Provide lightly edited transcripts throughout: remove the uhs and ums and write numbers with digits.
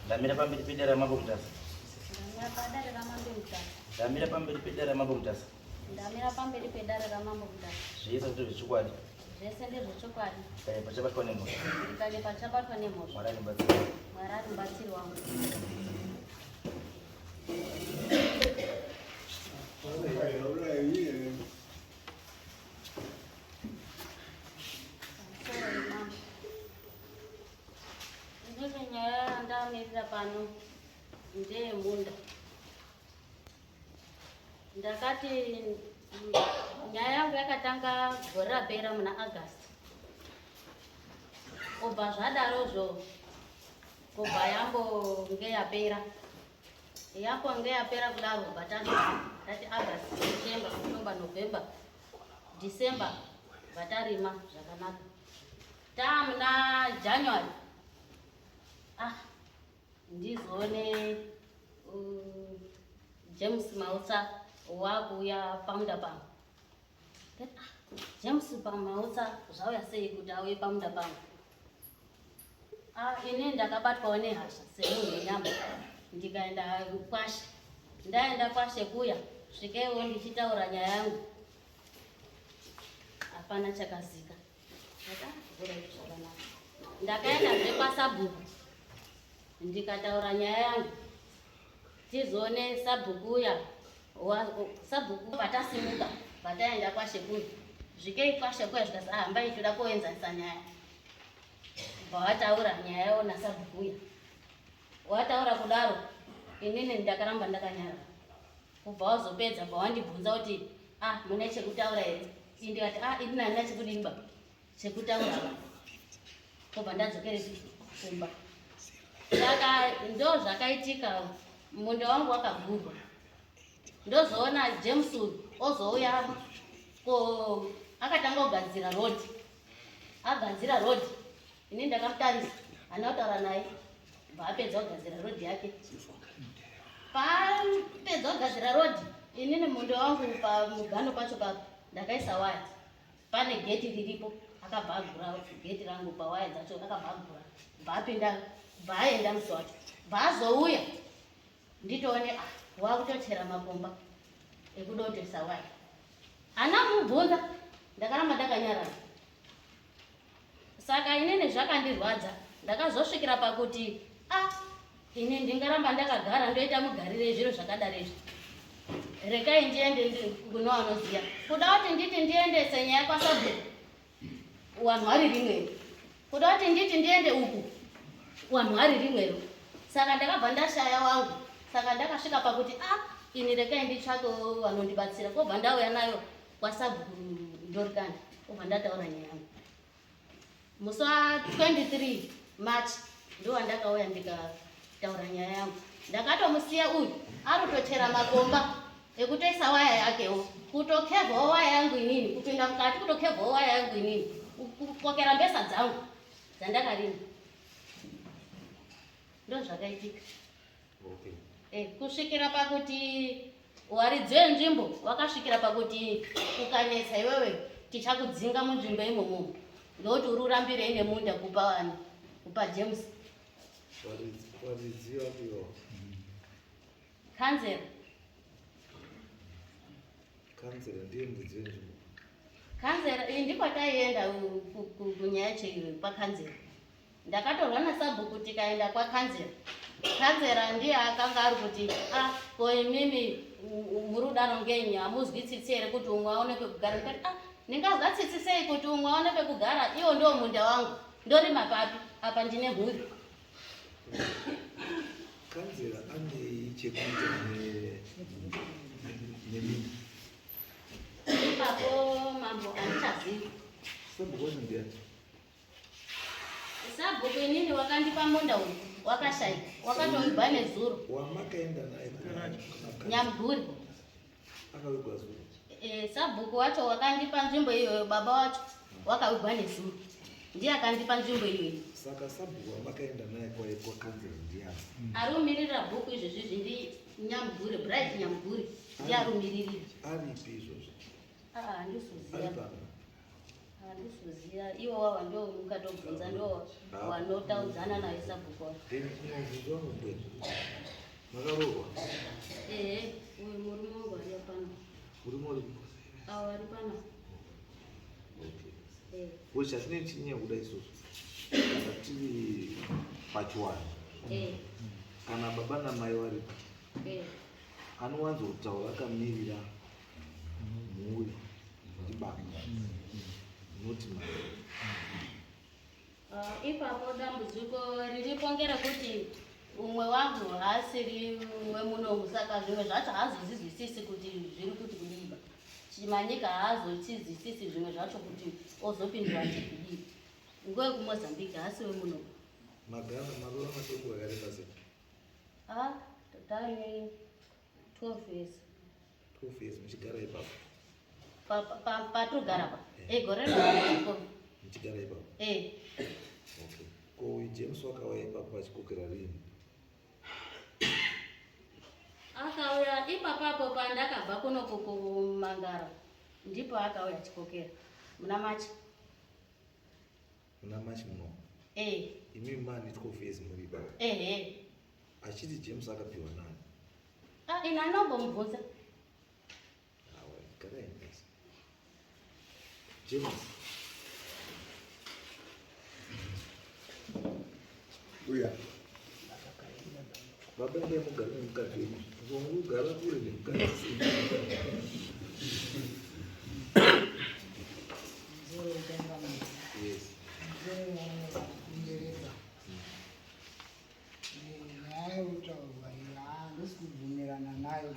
Ndamira pamberi pedare ramambo Mutasa. Ndamira padare ramambo Mutasa. Ndamira pamberi pedare ramambo Mutasa. Ndamira pamberi pedare ramambo Mutasa. Zvese ndezvechokwadi. Zvese ndezvechokwadi. Kanye pachabatwa nemhosva. Kanye pachabatwa nemhosva. Mwari ari mubatsiri. Mwari ari mubatsiri wangu. Pamusoro mambo. Inini nyaya yandamirira pano ndeyemunda. Ndakati nyaya yangu yakatanga gore rapera muna August. Kubva zvadarozvo kubva yambonge yapera. Yambonge yapera kudaro kubva tati August, September, October, November, December vatarima zvakanaka. Tamuna January ah ndizoone James Mautsa wakuuya pamunda pangu. Ah, James Mautsa zvauya sei kuti auye pamunda pangu? Ah, ini ndakabatwawo nehasha semunhu wenyama ndikaenda kwashe. Ndaenda kwashe kuya svikeiwo ndichitaura nyaya yangu hapana chakazika. Ndakaendazve kwasabhuku ndikataura nyaya yangu tizoone sabhuku uya sabhuku vatasimuka vataenda kwashekuya zvikei kwashekuya zvikasi ah, hambai toda kuenzanisa nyaya bvawataura nyaya yavo nasabhuku uya wataura kudaro inini ndakaramba ndakanyarara Kubva wazopedza bva wandibvunza kuti ah mune chekutaura here? Ini ndikati ah ini handina chekudini ba chekutaura ba. Kobva ndadzokerepi kumba. Saka ndo zvakaitika munda wangu wakagurwa. Ndozoona James uyu ozouya ko akatanga kugadzira road. Agadzira road ini ndakamutarisa handina kutaura naye bva apedza kugadzira road yake. Paapedza kugadzira road inini munda wangu pamugano pacho papo ndakaisa waya pane geti riripo akabva agura geti rangu pawaya dzacho akabva agura bva apinda bva aenda musi wacho bva azouya nditoone ah, wakutochera makomba ekuda kutoisa waya hana mubvunza ndakaramba ndakanyarara Saka inini zvakandirwadza ndakazosvikira pakuti a ah, ini ndingaramba ndakagara ndoita mugarire zviro zvakadaro izvi rekai ndiende kuno anoziva kuda kuti nditi ndiendese nyaya kwasabhuku wanhu hari rimwero kuda kuti nditi ndiende uku wanhu hari rimwero saka ndakabva ndashaya wangu saka ndakasvika pakuti a ah, ini rekai nditsvake vanondibatsira kobva ndauya nayo kwasabhuku ndorikani obva ndataura nyaya yangu musi wa 23 march ndowandakauya ndikataura nyaya yangu ndakatomusiya uyu arutochera makomba ekutoisa waya yakewo kutokevhawo waya yangu inini kupinda mukati kutokevhawo waya yangu inini kukokera mbesa dzangu dzandakarima ndozvakaitika Okay. Eh, kusvikira pakuti waridzi wenzvimbo wakasvikira pakuti ukanetsa iwewe tichakudzinga munzvimbo imomo ndokuti uri urambirei nemunda kupa vanhu kupa James Waridzi wapiwa. kanzera Kanzera ndiye muridzi wenzvimbo. Kanzera iyi ndikwataienda kunyaya cheiyo pakanzera Ndakatorwa nasabhuku tikaenda kwakanzera. Kanzera ndiye akanga ari kuti ah ko imimi muri kudaro ngenyi hamuzwi tsitsi here kuti umwe aone pekugara ndikati ah ndingazwa tsitsi sei kuti umwe aone pekugara iwo ndiwo munda wangu ndorima papi apa ndine mhuri. Kanzera anei chekuita neminda? Ipapo mambo handichazivi. Sabhuku wacho ndiani? Sabhuku inini wakandipa munda uyu wakashaika wakatowigwa nezuro. Wamakaenda naye Nyamguri. Akawigwa zuro. E, sabhuku wacho wakandipa nzvimbo iyoyo baba wacho wakawigwa nezuro ndiye akandipa nzvimbo iyoyo. Saka sabhuku wamakaenda naye kwakanzura ndiani? Ari kumiririra bhuku izvezvi izvi ndi Nyamguri, Bright Nyamguri ndiye ari kumiririra. Aripi izvozvo? Ah, handisi kuziva. Ari pano. Handizoziva iwo wawa ndo mukatobvunza ndo wanotaudzana naye sabhuku wacho. Then mubvunzo wangu mbweni. Makaroorwa? Ehe, uyu murume wangu ari pano. Murume uri? Awo ari pano. Okay. Eh. Which chatinenge tichinyanya kuda isusu kana tiri pachiwanhu Eh. kana baba namai varipo Eh. anowanzotaura akamirira mhuri ndibaba not mai. Ah, ipapo dambudziko riripo ngerekuti umwe wangu haasiri wemunomu, saka zvimwe zvacho haazozvizwisisi kuti zviri kuti kudii. Chimanyika haazochizwisisi zvimwe zvacho kuti ozopindura achikudii. NgewekuMozambique, haasi wemunomu. Magara maroora matengu yakareba sei? Ah, tane 12 years. 12 years muchigara ipapo? Patogara pa gore rino. Muchigara ipapo? Eh. Okay. Ko uyu James wakauya ipapo achikokera rini? Akauya ipapapo pandakabva kunoku kuMangara, ndipo akauya achikokera muna Machi. Muna Machi muno? Eh. Imi mani 12 years muri ipapo? Ehe. Achiti James akapiwa nani? Ah, ina anombomubvunza. Awa, garai nhasi. James. Uya. Baba, endai mugare nemukadzi wenyu. Mugara kure nemukadzi. Yes. Kumbereka nyaya yekutaurwa iyi, handisi kubvumirana nayo.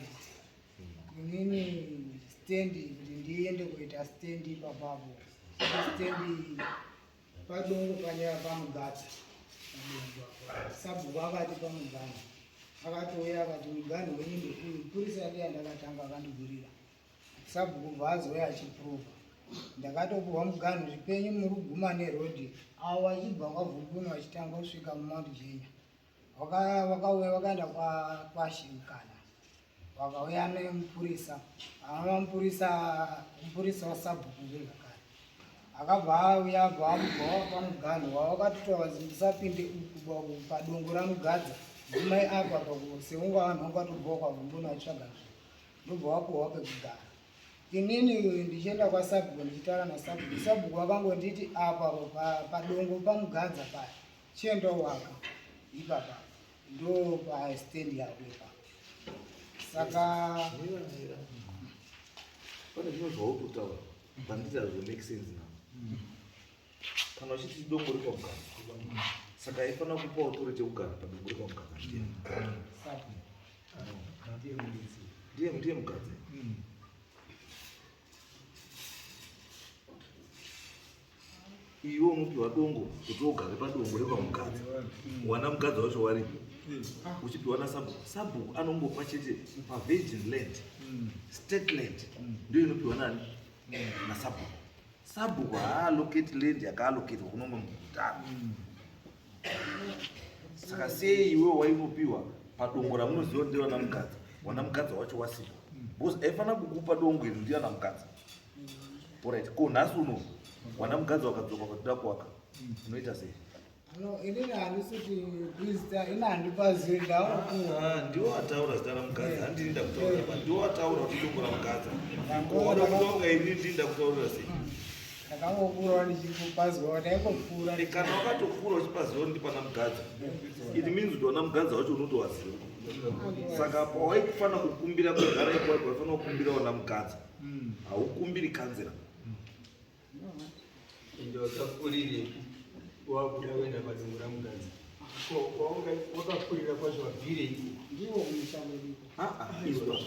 Inini stendi, kuti ndiende kuita stendi ipapapo, stendi padongo panyaya paMugadza, padongo apo sabhuku akati pamugano, akatouya akati muganho wenyu ndekuyu. Purisa ndiye ndakatanga akandigurira sabhuku, bva azouya achiprova. Ndakatopuhwa muganho zvipenyu muri kuguma nerodhi, avo vachibva kwaVhupuni vachitanga kusvika muMount Jenya. Vakauya vakaenda kwaShimukana, vakauya nemupurisa, anova mupurisa wasabhuku vezvakare, akabva auya, abva amubva pamuganho wavakatotaura kuti musapinde uku padongo raMugadza, gumai apa paku seunga vanhu vangatobvawo kwaVhumbuni vachitsvaga nzvimbo, ndobva wapuhwa pekugara. Inini ndichienda kwasabhuku ndichitaura nasabhuku, sabhuku vakangonditi apa padongo paMugadza paya, chiendawo waka ipapa, ndo pastendi yako ipapo. Saka Mira, mira. Pane zvimwe zvautotaura panditi hazvo make sense now. Kana uchiti dongo rekwaMugadza, saka aifanira kupa authority yekugara padongo rekwaMugadza ndiye? Sabhuku. Ndiye muridzi. Ndiye Mugadza. Iwe unopiwa dongo kuti ugare padongo rekwaMugadza, wana Mugadza wacho waripo, uchipiwa nasabhuku. Sabhuku anongopa chete pavirgin land. State land ndiyo inopiwa nani? Nasabhuku. Sabhuku haallocate land yakaallocatwa kunomwe mugutano. Saka sei iwe wainopiwa padongo ramunoziva kuti ndevana Mugadza, wana Mugadza wacho wasipo? Because aifanira kukupa dongo iri ndiyana Mugadza. Alright, ko nhasi uno wana Mugadza wakadzoka ukatoda kuwaka, unoita sei? No, inini handisi kuti kuizita, ini handipazivi, ndaopuwa. Ah, ndiwo ataura zita raMugadza, handini ndakutaurira pa. Ndiwo ataura kuti dongo raMugadza. Wada kutonga, ini ndini ndakutaurira sei? Ndakangokurawo ndichingopazwawo, ndaingopfuura. Kana wakatokura uchipaziva kuti ndipana Mugadza, it means kuti wana Mugadza wacho unotowaziva. Saka pawaifanira kukumbira kugara ipapo, waifanira kukumbira wana Mugadza, haukumbiri kanzera. Ende wakakurire wakuda kuenda padongo raMugadza, ko wakakurira kwazvo wabvirei? Ndiwo kumusha kweduko. Ah, ah, izwa,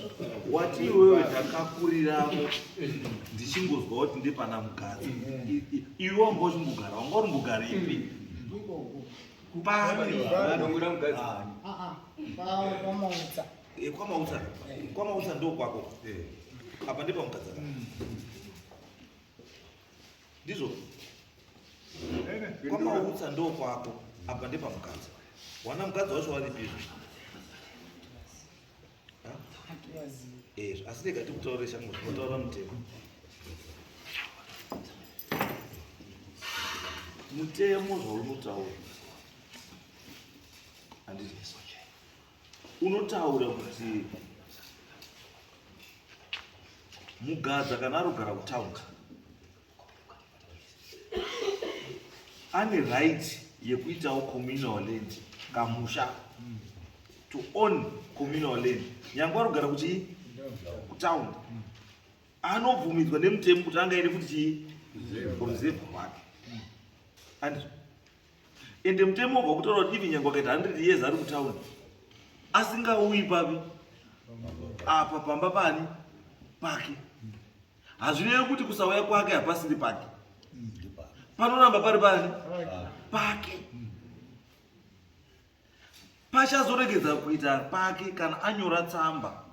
wati iwewe ndakakuriramo ndichingozwa kuti ndepana Mugadza. Iwe wanga uchimbogara, wanga uri mbogara ipi? Ndikoko. Papi? Dongo raMugadza. Aa, paMautsa. Eh, kwaMautsa, kwaMautsa ndo kwako. Apa ndepaMugadza, ndizvo? KwaMautsa ndo kwako, apa ndepaMugadza. Wana Mugadza wacho waripizvo? Hatiwazivi. Ezvo, asi rega tikutaurire shamwe zvinotaura mutemo. Mutemo zvaunotaura, handiti unotaura kuti Mugadza kana arogara kutaundi ane right yekuitawo communal land, kamusha, to own communal land, nyange arogara kuchii, kutaundi, anobvumidzwa nemutemo kuti angaende futi chii, kuruzevha kwake, andizvo? Ende mutemo wobva kutaura kuti even nyange akaita 100 years ari kutaundi asingauyi papi apa pamba pani pake, hazvirevi kuti kusauya kwake hapasiri pake, panoramba pari pani pake. Pachazoregedza kuita pake kana anyora tsamba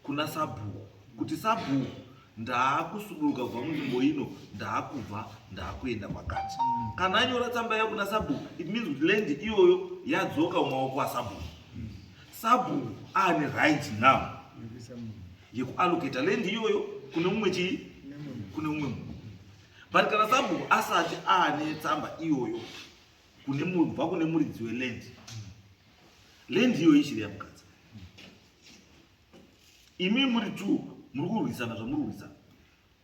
kuna sabhuku kuti, "Sabhuku, ndaakusuduruka kubva munzvimbo ino, ndaakubva, ndaakuenda kwakati." Kana anyora tsamba iya kuna sabhuku, it means kuti land iyoyo yadzoka mumaoko asabhuku. Sabhuku aane right now yekuallocata land iyoyo kune mumwe chii, kune mumwe munhu. But kana sabhuku asati aane tsamba iyoyo kune kubva kune muridzi weland, land iyoyo ichiri yaMugadza. Imi muri two muri kurwisana, zvamuri kurwisana,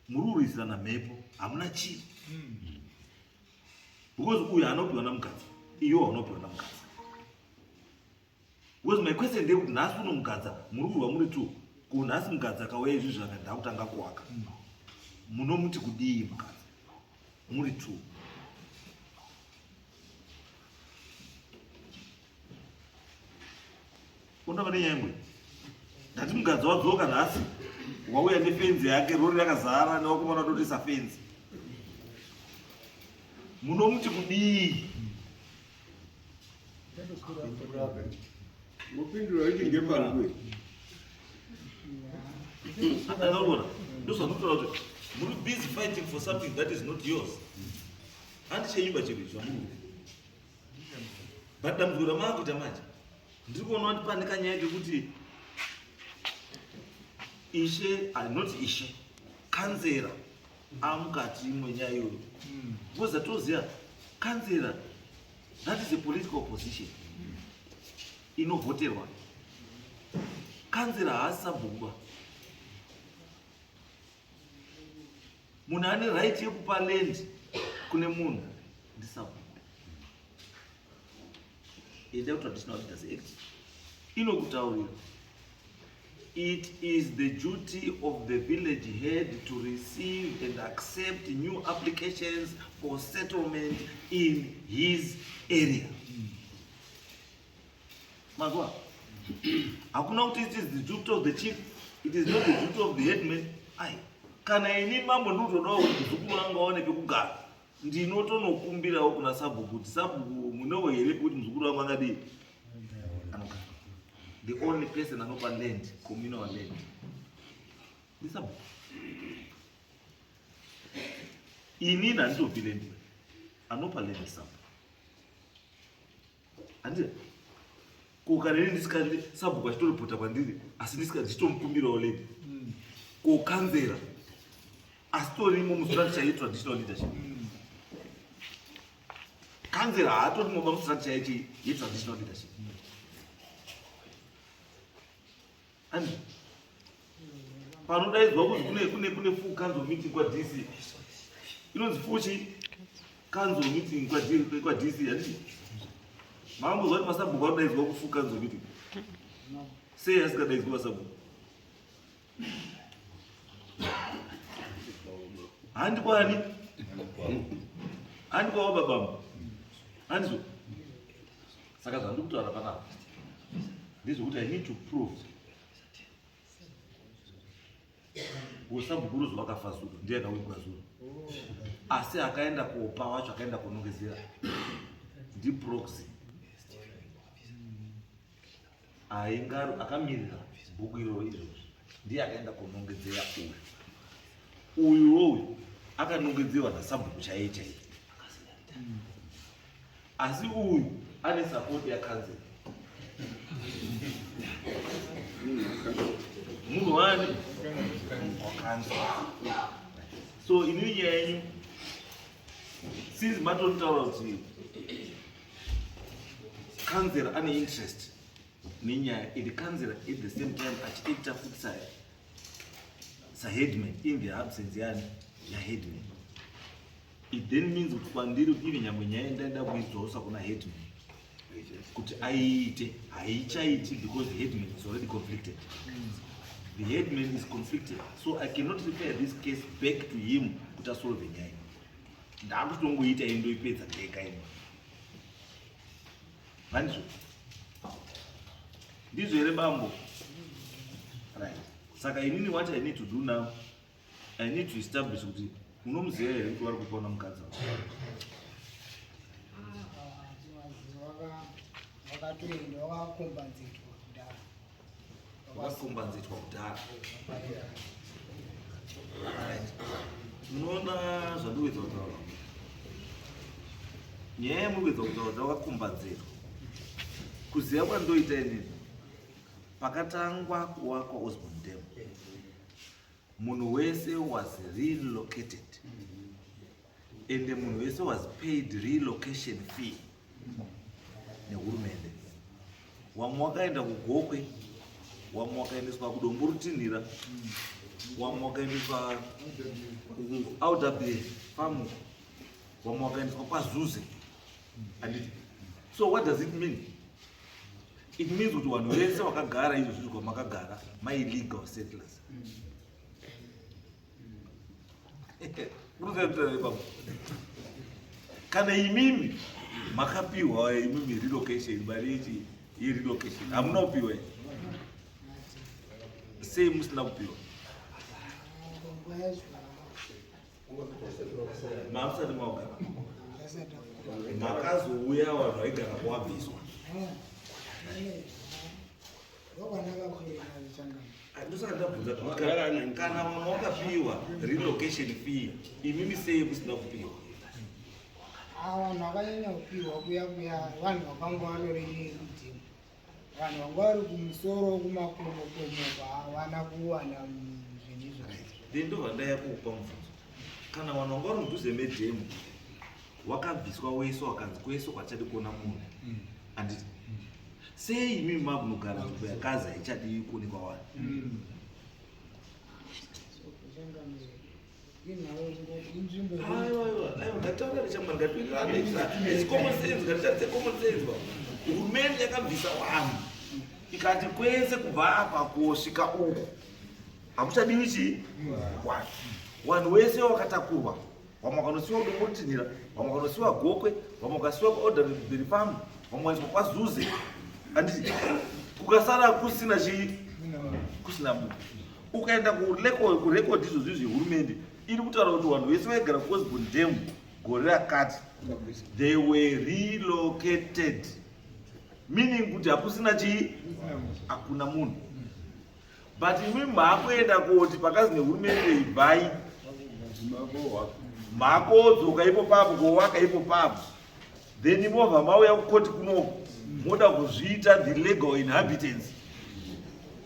muri kurwisana mhepo, hamuna chii, because uyu anopiwa naMugadza, iyo anopiwa naMugadza. Because my question ndeyekuti nhasi uno Mugadza, muri kurwa muri two, ko nhasi Mugadza akauya izvi zvaka ndakutanga kuwaka, munomuti kudii Mugadza muri two? Undava nenyaya yangu. Ndati Mugadza wadzoka nhasi, wauya nefenzi yake, rori rakazara nevakomana vatotisa fenzi, munomuti kudii? Mupindura kuti ngepangwe. Akaona ndozvanotaura kuti muri busy fighting for something that is not yours. Handi chenyumba chiri zvamuri, but dambudziko ramaakuita manje, ndiri kuona kuti pane kanyaya kekuti ishe, not ishe, kanzera amukati mwenyaya iyoyo, because atoziva kanzera, that is a political position inovhoterwa. Kanzera haasi sabhuku. Munhu ane right yekupa land kune munhu ndisabhuku. Enda kuTraditional Leaders Act, inokutaurira, "It is the duty of the village head to receive and accept new applications for settlement in his area." Mazwa, hakuna kuti it is the duty of the chief, it is not the duty of the headman. Ai, kana ini mambo ndikutodawo kuti muzukuru wangu aone pekugara, ndinotonokumbirawo kuna sabhuku kuti, "Sabhuku, munewo here pekuti muzukuru wangu angadii, anogara?" The only person anopa land, communal land, ndisabhuku. Inini handitopi land, anopa land sabhuku, handiti? Ko kana ini ndisikandi, sabhuku achitoripota kwandiri, asi ndichitomukumbirawo land, ko kanzera asitorimo mustructure yetraditional leadership? Kanzera haatorimo pamustructure yechi yetraditional leadership, handiti? Panodaidzwa kuzi kune full council meeting kwaDC, inonzi full chi council meeting kwaDC, handiti? Makambozwa kuti masabhuku anodaidzwa kufull council meeting? Sei asingadaidzwi masabhuku? Handi kwani, handi kwavo babamu, handizvo? Saka zvandiri kutaura panapa ndezvekuti I need to prove usabhuku ruzi wakafa zuro, ndiye akawigwa zuro, asi akaenda kopa wacho, akaenda kunongedzera ndiproxy ainga akamirira bhuku iroro izvozvi, ndiye akaenda kunongedzera uyu. Uyuwo uyu akanongedzewa nasabhuku chaiye chaiye, asi uyu ane support yakanzera, munhu wani wakanzera. So inini nyaya yenyu Since matotaura kuti kanzera ane interest nenyaya, and kanzera at the same time achiacta futi saheadman in the absence yani yaheadman, it then means kuti kwandiri kuti even nyangwe nyaya ndaenda kuidzosa kuna headman kuti aiite, haichaiti because the headman is already conflicted. The headman is conflicted, so I cannot refer this case back to him kuti asolve nyaya. Ndakutongoita indoipedza ndega ino. Handizvo? Ndizvo here, bambo? Right. Saka inini what I need to do now, I need to establish kuti unomuziva here kuti vari kupona mukadzi wako. Wakatoenda, wakakombanzetwa kudhara. Wakakombanzetwa kudhara. Right. Munoona zvandikuedza kutaura? Nyaya yamuri kuedza kutaura kuti wakakombanzetwa, kuziva kwandoita inini, pakatangwa kuvakwa Osborne Dam, munhu wese was relocated, ende munhu wese was paid relocation fee nehurumende. Wamwe wakaenda kuGokwe, wamwe wakaendeswa kuDomborutinhira, wamwe wakaendeswa kuAlderbury Farm, wamwe wakaendeswa kwaZuze, handiti? So what does it mean? It means kuti vanhu vese vakagara izvo zviri kwamakagara maillegal settlers. Ipapo kana imimi makapiwa imimi relocation, mari yechi yerelocation hamuna kupiwa here? Sei musina kupiwa? Nguva yacho Mamusati maugara, makazouya vanhu vaigara kuwabviswa. Ndokwanaka kuenda changano. Ndosaka ndabvunza kuti kana vamwe wakapiwa relocation fee, imimi sei musina kupiwa? Vanhu vakanyanya kupiwa kuya kuya vanhu vakanga vatori kudhimu, vanhu vanga vari kumusoro kumakomo komo havana kuwana zvinhu izvozvo. Then ndobva ndaya kukupa mubvunzo: kana vanhu vanga vari mudhuze medhemu wakabviswa wese, wakanzi kwese kwachadi kuona munhu, handiti? Sei imimi makunogara nzvimbo yakazi haichadii kuonekwa vanhu? Inhau inzvimbo. Aiwa, aiwa, ngataura nechamwari, ngatiwirirane. It's common sense, ngatishandise common sense ba. Hurumende yakabvisa vanhu ikati kwese kubva apa kosvika uku hakuchadiwi chii, vanhu. Vanhu wese wakatakurwa, vamwe vakanosiwa kuDomborutinhira, vamwe vakanosiwa Gokwe, vamwe vakasiwa kuAlderbury Farm, vamwe vaiswa kwaZuze, handiti? Kukasara kusina chii, kusina munhu. Ukaenda kurecord izvozvi zvehurumende, iri kutaura kuti vanhu vese vaigara kuOsborne Dam gore rakati, they were relocated, meaning kuti hakusina chii, hakuna munhu. But imi maakuenda koti pakazi nehurumende ibvai, makodzoka ipo papo kowaka ipo papo, then movha mauya kukoti kunoku moda kuzviita the legal inhabitants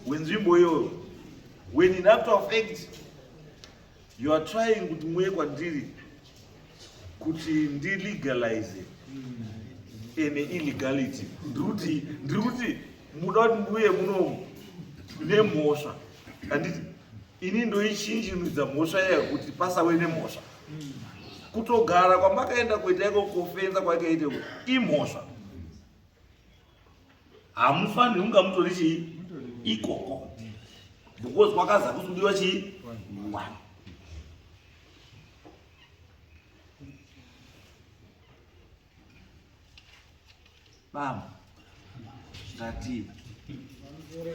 wenzvimbo iyoyo, when in actual fact you are trying kuti muye kwandiri kuti ndilegalize ene illegality. Ndiri kuti muda kuti muye munomu nemhosva, handiti? Ini ndoichinjinudza mhosva yayo kuti pasave nemhosva. Kutogara kwamakaenda kuita iko kofenza kwakaita imhosva. Hamufaniri kunga mutori chii ikoko, because kwakaza kusudiwa chii, one. Bamba,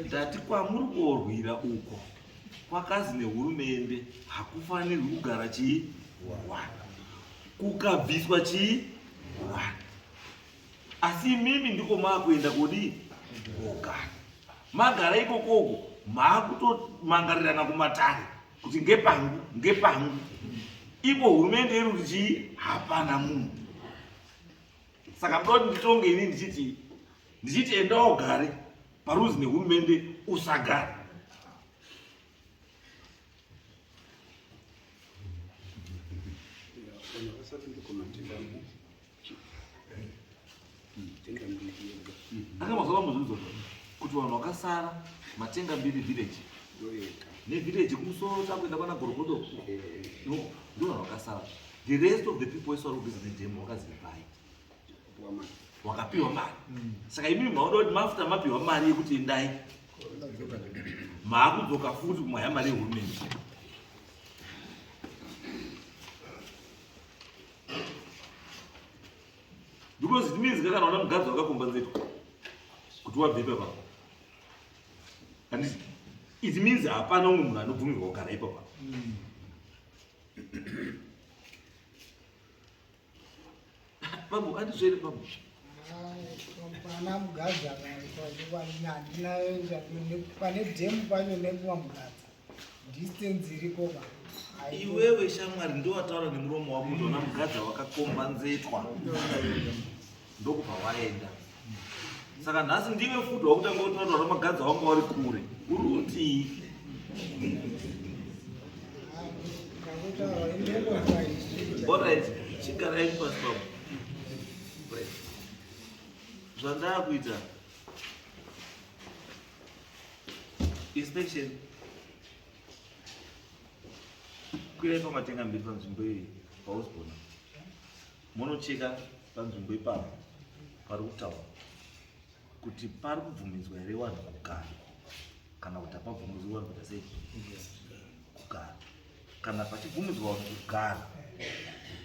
ndati kwamuri korwira uko kwakazi nehurumende hakufanirwi kugara chii, one, kukabviswa chii, one. Asi imimi ndiko maakuenda kudii, kogara. Magara ikokoko maakutomangarirana kumatare kuti ngepangu, ngepangu. Iko hurumende iri kuti chii, hapana munhu. Saka muda kuti nditonge ini ndichiti enda ugare paruzi nehurumende usagare? Akamazwa vamuzvinzwa kuti vanhu vakasara Matenga Mbiri village nevillage kumusoro takuenda kwana Gorogodo, no, ndo vanhu vakasara. The rest of the people wese vari kubhizi nedhemu vakazi bai wakapiwa mari. Saka imimi maoda kuti mafuta mapiwa mari yekuti endai, maakudzoka futi kumwaya mari yehurumende. Because it means kana wana Mugadzi wakakombanzetwa kuti wabve ipapa, handiti? It means hapana umwe munhu anobvumirwa kugara ipapa. Babu, andizvere babu. Pana Mugadza handina, pane dhemu pacho nekuwa Mugadza distance iriko ka. Iwewe shamwari, ndowataura nemuromo wako kuti wana Mugadza wakakombanzetwa, ndokubva waenda. Saka nhasi ndiwe futi wakutanga kutaura wana Magadza wanga uri kure, uri kutii? Ndakutaura indekwaizvi. Alright, chigarai pasi pamo. Right, zvandaakuita inspection, kwirai paMatenga Mbiri panzvimbo iyi paOsborne, munocheka panzvimbo ipapo pari kutaura kuti pari kubvumidzwa here vanhu kugara kana kuti hapabvumidzwi vanhu kuita sei kugara. Kana pachibvumidzwa vanhu kugara,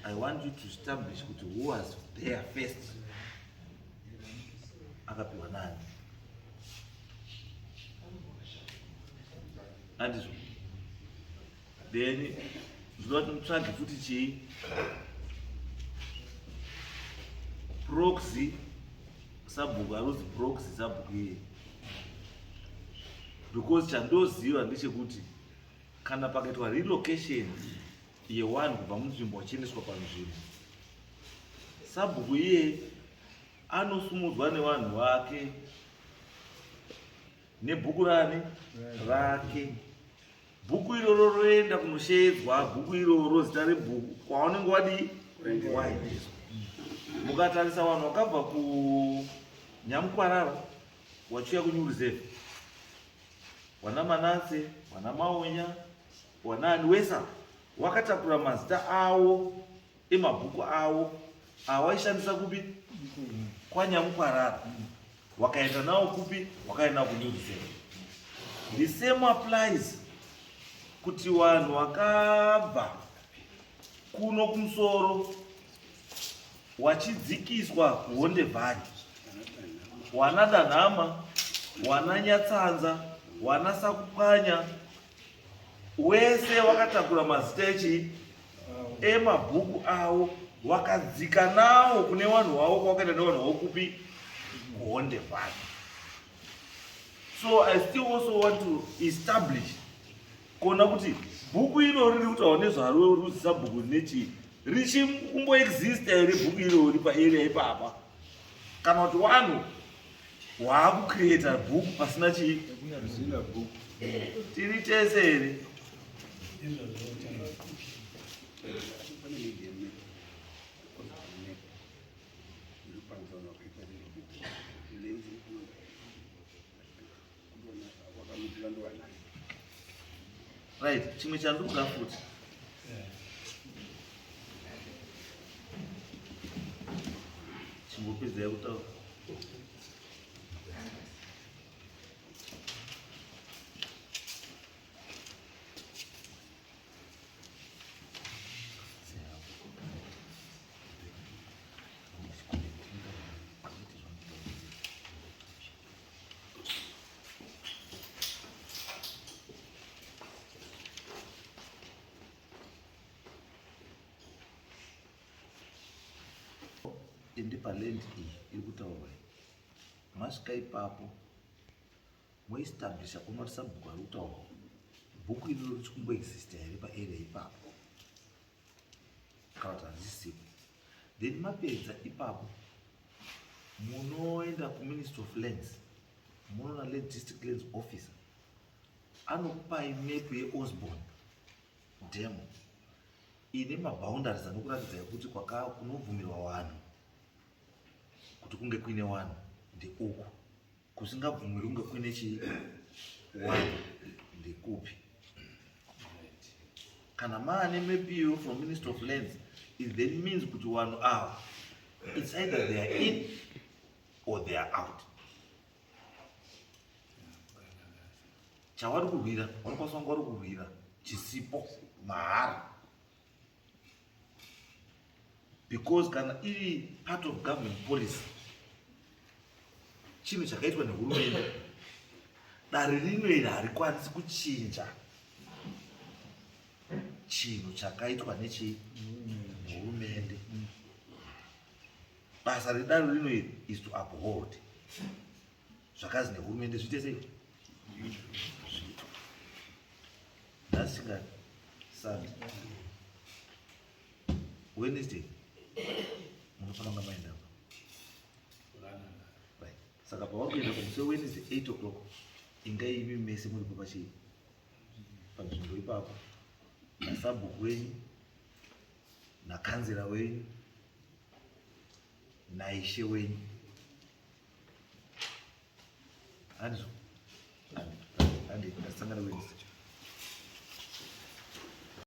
I want you to establish kuti who was there first, akapiwa nani, handizvo? Then zvinoda kuti mutsvage futi chii, proxy sabhuku, aruzi proxy sabhuku iyeye, because chandoziva ndechekuti kana pakaitwa relocation yewanhu kubva munzvimbo vachiendeswa panzvimbo, sabhuku iyeye anosumudzwa nevanhu vake nebhuku rani rake. Bhuku iroro roenda kunoshedzwa, bhuku iroro, zita rebhuku kwaunenge wadii waendeswa. Mukatarisa vanhu vakabva kuNyamukwarara wachiuya kuNew Reserve, wana Manatse, wana Maonya, wanaani wesa, wakatakura mazita avo emabhuku avo awaishandisa kupi? KwaNyamukwarara. Wakaenda nawo kupi? Wakaenda nawo kuNew Reserve. The same applies kuti vanhu vakabva kuno kumusoro wachidzikiswa kuHonde Valley, wana Danhama, wana Nyatsanza, wana Sakupwanya, wese wakatakura mazita echi emabhuku avo, wakadzika nawo kune vanhu vavo kwawakaenda nevanhu vavo kupi? KuHonde Valley. So I still also want to establish kuona kuti bhuku irori riri kutaura nezvaro ruzisa bhuku nechii, richikumboexista here bhuku irori paarea ipapa, kana kuti vanhu waakucreata bhuku pasina chii. Tiri tese here? Right, chimwe chandikuda futi, chimbopedzai kutaura. Ende paland iyi iri kutaurwa iyi, masvika ipapo moestablisha kuona kuti sabhuku ari kutaurwa, bhuku iroro richikumboexista here paarea ipapo kana kuti hazvisipo. Then mapedza ipapo munoenda kuMinistry of Lands, munoona land district lands officer, anokupai map yeOsborne Dam. Ine maboundaries anokuratidzai kuti kwaka kunobvumirwa vanhu kuti kunge kuine vanhu ndeuku, kusingabvumirwi kunge kuine chii vanhu ndekupi. Kana maane mepiyo from Minister of Lands, it then means kuti vanhu ava, it's either they are in or they are out. Chavari kurwira, vanokwanisa kunge vari kurwira chisipo mahara, because kana iri part of government policy, chinhu chakaitwa nehurumende, dare rino iri harikwanisi kuchinja chinhu chakaitwa nechi nehurumende. Basa redare rino iri is to uphold zvakazi nehurumende zviite sei, zviitwa. Nhasi chingani? Sunday, Wednesday munofanira kunga maenda. Right, saka pavari kuenda kumusi weWednesday 8 o'clock, ingai imi mese muripo pachii panzvimbo ipapo, nasabhuku wenyu, nakanzera wenyu, naishe wenyu. Handizvo? Handi, ndasangana Wednesday.